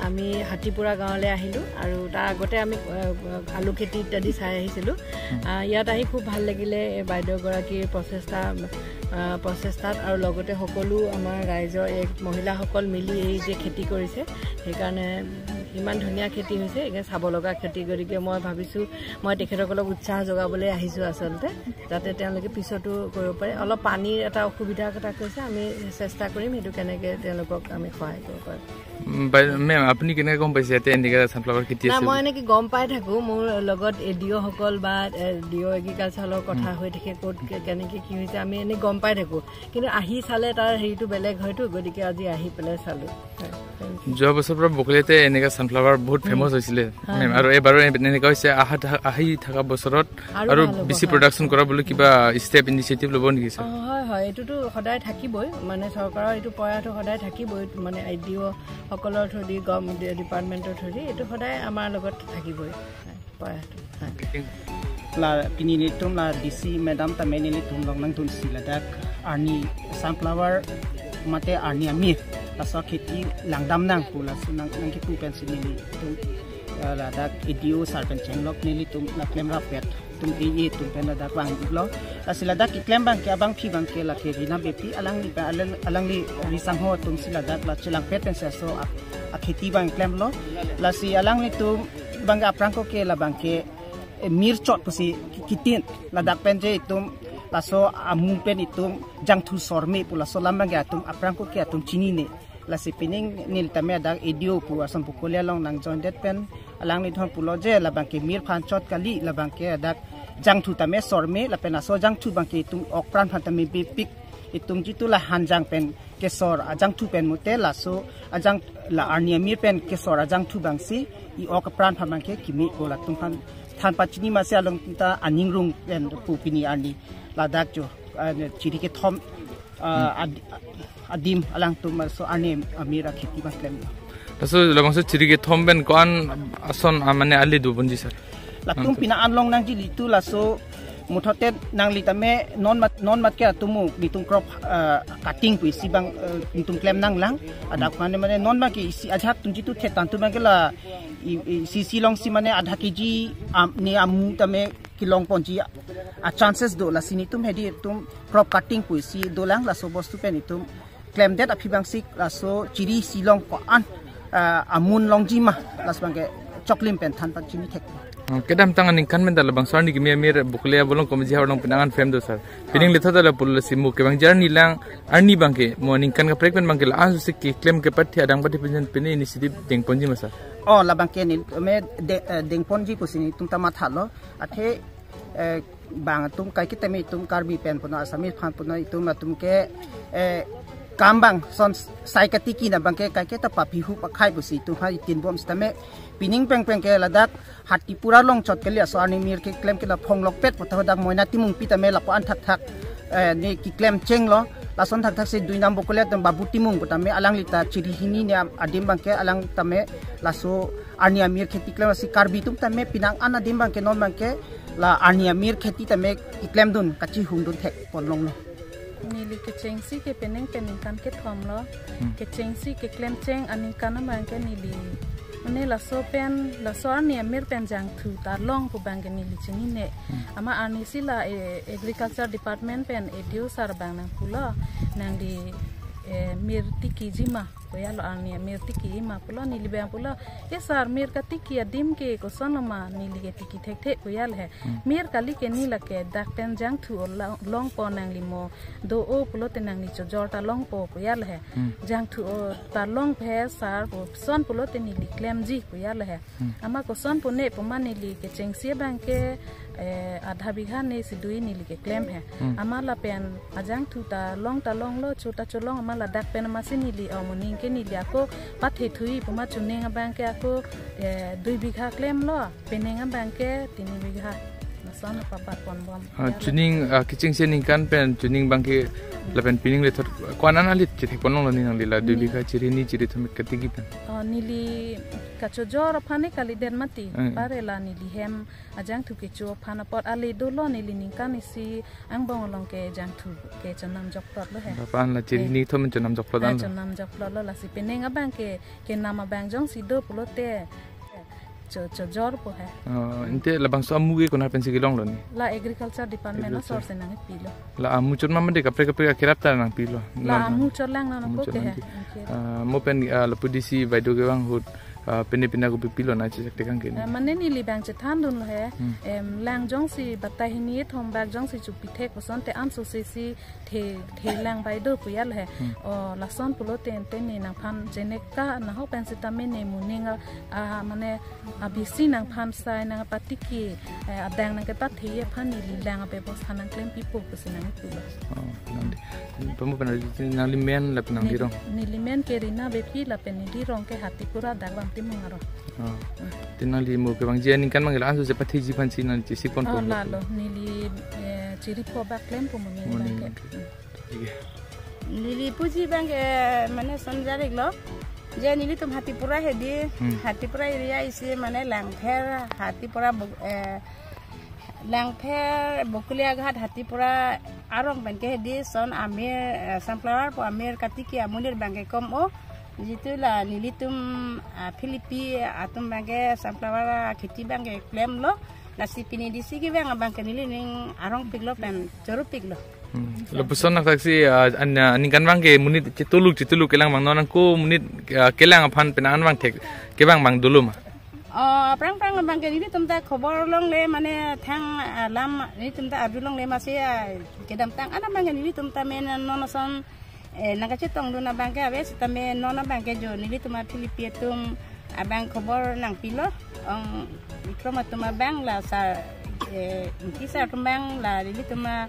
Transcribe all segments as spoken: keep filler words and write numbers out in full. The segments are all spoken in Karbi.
আমি হাতীপুৰা গাঁৱলৈ আহিলোঁ আৰু তাৰ আগতে আমি আহ, আলু খেতি ইত্যাদি চাই আহিছিলোঁ। আহ, ইয়াত আহি খুব ভাল লাগিলে এই বাইদেউগৰাকীৰ প্ৰচেষ্টা আহ, প্ৰচেষ্টাত আৰু লগতে সকলো আমাৰ ৰাইজৰ এক মহিলাসকল মিলি এই যে খেতি কৰিছে, সেইকাৰণে ইমান ধুনীয়া খেতি হৈছে, একে চাব লগা খেতি। গতিকে মই ভাবিছোঁ মই তেখেতসকলক উৎসাহ যোগাবলৈ আহিছোঁ আচলতে, যাতে তেওঁলোকে পিছতো কৰিব পাৰে। অলপ পানীৰ এটা অসুবিধা এটা কৈছে, আমি চেষ্টা কৰিম সেইটো কেনেকৈ তেওঁলোকক আমি সহায় কৰিব পাৰোঁ। উম, বাই-, মেম, আপুনি কেনেকে গম পাইছে ইয়াতে এনেকা ছানফ্লাৱাৰ খেতি না, আছে মই বুলি? এনেকে গম পাই থাকো, মোৰ লগত এ ডি অ' সকল বা ডি অ' এগ্ৰিকালচাৰৰ কথা হৈ থাকে, ক'ত কে- কেনেকে কি হৈছে আমি এনে গম পাই থাকো, কিন্তু আহি চালে তাৰ হেৰিটো বেলেগ হয়তো, গতিকে আজি আহি পেলাই চালো। হয়, thank you। যোৱা বছৰৰ পৰা বকলিয়াতে এনেকা ছানফ্লাৱাৰ বহুত ফেমাছ হৈছিলে, হয়, মেম, হয়। আৰু এইবাৰো এনে-, এনেকা হৈছে, আহা থা- আহি থকা বছৰত আৰু আৰু ভাল হ'ব, বেছি হয়। প্ৰডাকশ্যন কৰা বুলি কিবা ষ্টেপ, ইনিচিয়েটিভ ল'ব নেকি, ছাৰ? অ, হয়, হয়, এইটোতো সদায় থাকিবই, মানে চৰকাৰৰ এইটো প্ৰয়াসটো সদায় থাকিবই, মানে এ ডি অ' সকলৰ থ্ৰুদি, গভ ডিপাৰ্টমেণ্টৰ থ্ৰুদি এইটো সদায় আমাৰ লগত থাকিবই, হয়, প্ৰয়াসটো, হয়। La pini nelitum la D C madam tame nelitum along nangdunsi ladak arni sunflower mate arni amir laso akheti langdam nang pu laso nang nangkipu pensi nelitum, eh, ladak A D O sir pen chenglok nelitum la klemrap pet tum A A tum pen ladak vanglo. Lasi ladak keklem abangke abangpi abangke lake Rina Beypi, alangli pen alang- alangli risangho atumsi ladak la chelangpet pensi laso a- akheti abang klemlo. Lasi alanglitum abangke aphrang ako ke labangke, eh, mir chot pusi kitin ladak pen je itum laso amu pen itum jangthu sorme pu laso alam abangke atum aphrang ako ke atum chinine. Lasi pining neli tame ladak A D O pu ason pu Bokoli along nang join det pen alanglidhon pulo je labangke mir aphan chot kali, labangke ladak jangthu tame sorme, lapen laso jangthu abangke itum ok apran aphan tame bepik, itum jitu la hanjang pen kesor ajangthu pen mute laso ajang la arni amir pen kesor ajangthu abangsi i ok apran aphan abangke kimi ko latum aphan than pachini masi along ta aning rung pen pu pini arni ladak jo, eh, chiri kethom, ah, ad- adim alangtum laso arni amir akheti abang klem. Laso labangso chiri kethom pen ko-an ason, ah, mane ali do ponji, sir? Latum pina an long nangji litu laso muthote nangli tame non mat non mat ke atum mu nelitum crop, ah, cutting pu isi abang, eh, nelitum klem nanglang. Adak mane mane non mat ke isi ajak tum jitu thetan tum abangke la i- i- isi isi alongsi mane adha K G am- ne amu tame kelong ponji a chances do, lasi nelitum hedi itum crop cutting pu isi dolang, laso bostu pen itum klemdet aphi abangsi laso chiri isi along ko-an, ah, amun longji ma laso abangke choklim pen than pachini thek. Oh, kedamtang aningkan pen ta labangso arni kimi amir Bokoli abolong komeji ha along pina an fem do, sir. Pining letha ta la pulo si mo kevangji arni lang arni abangke mo aningkan kaprek pen abangke la-an si keklem kepathe adang pathe pen pen initiative deng ponji ma, sir? Oh, labangke neli me de- eh, deng ponji pusi nelitum ta mathalo. Athe, eh, bang atum kaiketa me itum Karbi pen puno, Assamese aphan puno, itum atum ke, eh, kam bang son sai katiki na abangke kaiketa papihu pakhai pusi itum ha itin bom sitame pining pengpeng ke ladak Hatipura along chot kali laso arni amir keklem ke la phonglok pet pu ta hadak Moina Timungpi tame lapu-an thakthak, eh, ne keklem chenglo. Lason thakthak si duinam Bokoli atum Babu Timung pu tame alangli ta chiri hini ne am- adim abangke alang tame laso arni amir kheti klem, lasi Karbi atum tame pina an adim abangke non abangke la arni amir kheti tame keklem dun kachihung dun thek pon longlo. Neli kechengsi ke penang penang kan kethom lo. Hmm. Kechengsi keklem cheng aningkan abangke neli mane laso pen, laso arni amir pen jangthu ta long pu abangke neli chinine. Hmm. Amat arnisi la, eh, Agriculture Department pen A D O sir abang nangpulo, nangli, eh, mir tikiji ma, koyalo arni amir tiki ma pulo, neli abang pulo, "E sir, mir katiki adim ke koson lo ma, neli ke tiki thekthe," koyal he. Hmm. "Mir kali ke neli lake dak pen jangthu o la- longpo, nangli mo do-o pulote nangli chojor ta longpo," koyal he. Hmm. "Jangthu o ta longpo he sir," pu son pulote neli klemji koyal he. Hmm. Amat koson pune pu ma neli kechengsi abangke, eh, adha bigha ne si dui neli keklem he. Hmm. Amat lapen ajangthu ta long ta longlo, cho ta cholong, amat ladak pen amatsi neli, oh, moning ke neli ako pathe thui pu ma chuning abangke ako, eh, dui bigha klemlo, penang abangke tini bigha. Lason papat ponbom. Ah, chuning, ah, kechengsi aningkan pen chuning abangke lapen pining le thot ko-an an alit chethek ponlonglo ni nangli la dui bikha chiri ni chiri thom katiki pen? Oh, neli kachojor aphan ne kalidet mati. Eh. Pare la neli hem ajangthu kecho aphan apot ale dolo, neli ningkan isi angbong along ke jangthu ke chonam jokplotlo he. Lapen la chiri ni thom chonam jokplot. Ah, anlo. Chonam jokplotlo, lasi penang abangke kenam abang jongsi do pulote cho, chojorpo he. Oh, ante labangso amu ke konat pensi kelonglo ni? La agriculture department asor si nangpilo. La amu chot ma mande kaprek kaprek akerap ta nangpilo? La amu chot lang nang amu ko chot ke he. Mande. Okay. Ah, mo pen, ah, lapu D C baideo kevang ahut, ah, pine pine ako pipilo na chechak tekang ke ni? Ah, mane neli abang chethandunlo he. Hmm. Em, lang jongsi batai hini thom bak jongsi chupithek puson te anso sesi the, the lang baideo pu yal he. Hmm. O, lason pulote ante ne nangphan jeneka nahok pen sitame ne moning a, a, mane abisi nangphan sai nangpatiki, eh, adang nangkepathe aphan neli lang abebostha nangklempipo pusi nangpulo. Oh, nangli. Pamo pen nangli men lapen nangli rong? Neli men ke Rina Beypi lapen neli rong ke Hatipura Darbam Timung arong. Oh. Hmm. Te nangli mo kevangji aningkan abang la anso chepatheji aphansi nangli chesik ponpo? Oh, lalo. Neli, eh, chiri pho bak klempo moning abangke. Moning abangke. Hmm. Oke. Neli puji abangke mane son jariklo. Je nelitum Hatipura hedi, Hmm. Hatipura area isi mane Langpher, Hatipura Bo-, eh, Langpher, Bokuliaghat, Hatipura arong pen ke hedi son amir, eh, sunflower pu amir katiki amonit abangke kom o. Jitu la nelitum, ah, Philippi atum abangke sunflower akheti abangke klemlo. Lasi pini D C kevang abangke nelining arongpiklo pen chorupiklo. Hmm. Lapuson nangsaksi, ah, an, ah, aningkan abangke monit chetuluk chetuluk kelang abang non ako monit, ah, kelang aphan penang an abang thek kevang abang dolo ma? Oh, aphrang aphrang abangke nelitum ta khobor longle mane thang, ah, lam nelitum ta arjulongle masi, ah, kedamtang an abangke nelitum ta men non ason, eh, nangkachetongdun abangke ave sitame non abangke jo nelitum a Philippi atum abang khobor nangpilo, ong ikrom atum abang la sar, eh, Ingti sar atum abang la nelitum a,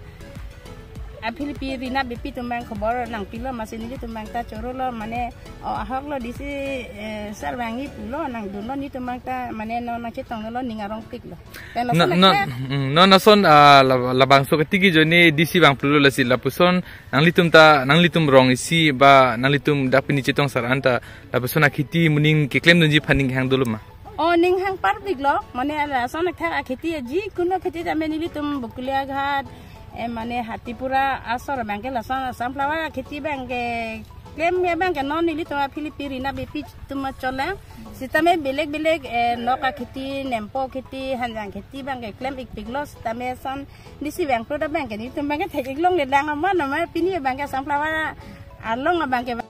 a Philippi Rina Beypi atum abang khobor nangpilo masi nelitum abang ta chorolo mane, o, ahoklo D C, eh, sar abang ipulo nangdunlo nelitum abang ta mane non nangchetonglo ning arongpiklo. Pen non, lason non, akhar. Hmm, non ason, ah, la, labangso katiki ajoine D C abang pulo lasi lapuson nanglitum ta, nanglitum rong isi ba nanglitum dak pini chetong sar an ta lapuson akheti moning keklemdunji aphan ning hang dolo ma? Oh, ning hang parpiklo, mane lason akhar akheti aji kuno kheti tame nelitum Bokuliaghat, eh, mane Hatipura asor abangke lason sunflower akheti abangke klem abangke non nelitum a Philippi Rina Beypi atum ma cholang. Sitame belek belek, eh, nok akheti, nempo kheti, hanjang kheti abangke klem ikpiklo sitame son D C abang pulo abangke nelitum abangke thek iklongle lang aman aman pini abangke sunflower along abangke